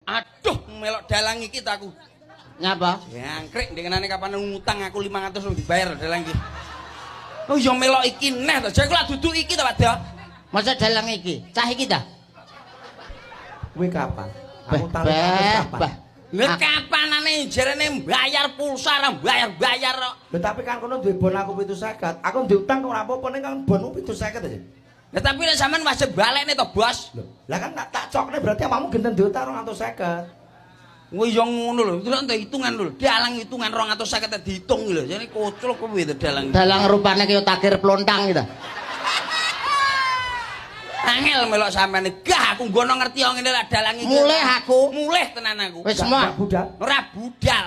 Aduh, melok dalang iki ta aku. Nyapa? Jangkrik ndengenane kapan ngutang aku 500 rung dibayar dalang iki. Oh ya melok iki neh to. Jek lak duduk iki to, Pak Do. Masa dalang iki? Cah iki ta? Kuwi kapan? Aku Beh, utang beh, 500 kapan? Beh. Lha kapanane jarene bayar pulsa ora bayar-bayar kok. Lho tapi kan kono duwe bon aku 750. Aku duwe utang kok ora apa-apa ning kan bonmu 750 aja. Lah tapi nek sampean wajib balekne to, Bos. Lho, lah kan tak cokne berarti awakmu genten duwe utang 250. Kuwi yo ngono lho, delok entek hitungan lho. Dalang hitungan 250 dihitung lho. Jane koclok kuwi to dalang. Dalang rupane kaya takir plontang iki ta. Angel melok sampean. Gah aku nggono ngerti wong ngene lak dalang iki. Mulih aku. Mulih tenan aku. Wis semua. Gak budal. Ora budal.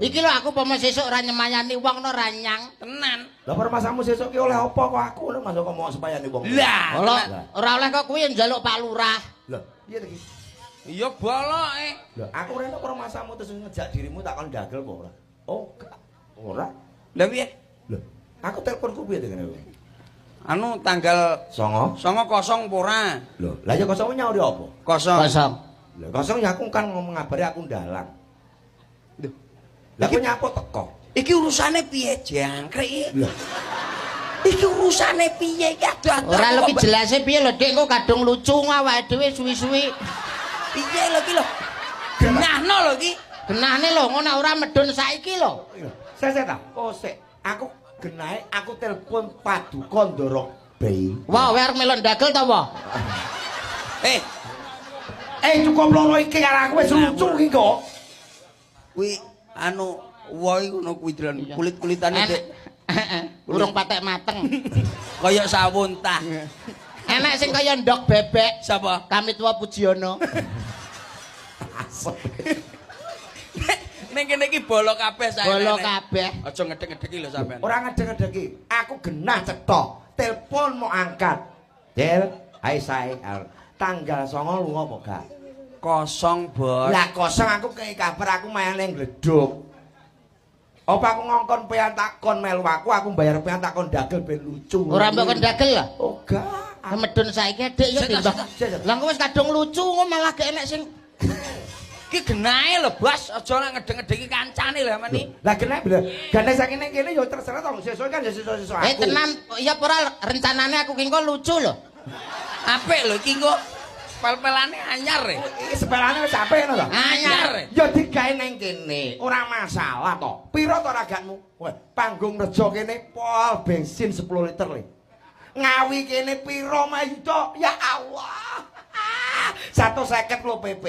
Iki lho aku pomo sesuk ora nyemayani wong no ora nyang. Tenan. Lah permasamu sesuk ki oleh apa kok aku lho masuk kok mau sepayani wong. Lah, Ora tenan. ora oleh kok kuwi njaluk Pak Lurah. Lho, piye to iki? Iya boloke. Lho, aku rene permasamu terus ngejak dirimu tak kon ndagel apa ora? Oh, gak. Ora. Lah piye? Lho, aku teleponku piye to kene? Anu tanggal 9. 9 kosong apa ora? Lho, lah ya kosong nyauri apa? Kosong. Kosong. Lho, kosong ya aku kan ngomong ngabari aku ndalang. Lho, Lah aku nyapo teko? Iki urusane piye jangkrik iki? Lho, Iki urusane piye iki aduh-aduh. Ora lho kok ki jelase piye lho Dik kok kadung lucu awake dhewe suwi-suwi. Piye lho iki lho? Genahno lho iki. Genahne lho ngono ora medun saiki lho. Sese ta? Kosek. Aku genahe aku telepon Paduka Ndara Bei. Wah, kowe arep melok ndagel ta, wah? Eh, Eh cukup loro iki karo aku wis lucu iki kok. Kuwi anu woe ngono kuwi dron kulit-kulitane Dik. Urung patek mateng. Kaya sawuntah. Enek sing kaya ndok bebek. Sapa? Kamituwa Pujiono. Asem. Ning kene iki bolo kabeh sae. Bolo kabeh. Aja ngedek-ngedeki lho sampean. Ora ngedek-ngedeki. Aku genah cetha. Telepon mau angkat. Del, ae sae. Tanggal 9 lunga apa gak? Kosong, Bos. Lah kosong aku kei kabar aku mayane ngleduk. Apa aku ngongkon pean takon melu aku bayar pean takon dagel ben lucu. Ora mbok kon dagel lho. Oh gak. Medun saiki Dik ya Sik, timbang. sik, sik. Lah kok wis kadung lucu kok malah gak enek sing Iki genahe lho, Bos. Aja lak ngedek-ngedeki kancane lho sampean iki. Lah genah bener. Gane sakine kene ya terserah to sesuk kan ya sesuk-sesuk aku. Eh tenan iya apa ora rencanane aku ki engko lucu lho. Apik lho iki engko pel-pelane anyar e. Iki sepelane wis apik ngono to. Anyar. e. Ya digawe nang kene, ora masalah to. Piro to ragatmu? Wah, panggung rejo kene pol bensin 10 liter le. Ngawi kene piro Mas Yuda? Ya Allah. 150 lho PP.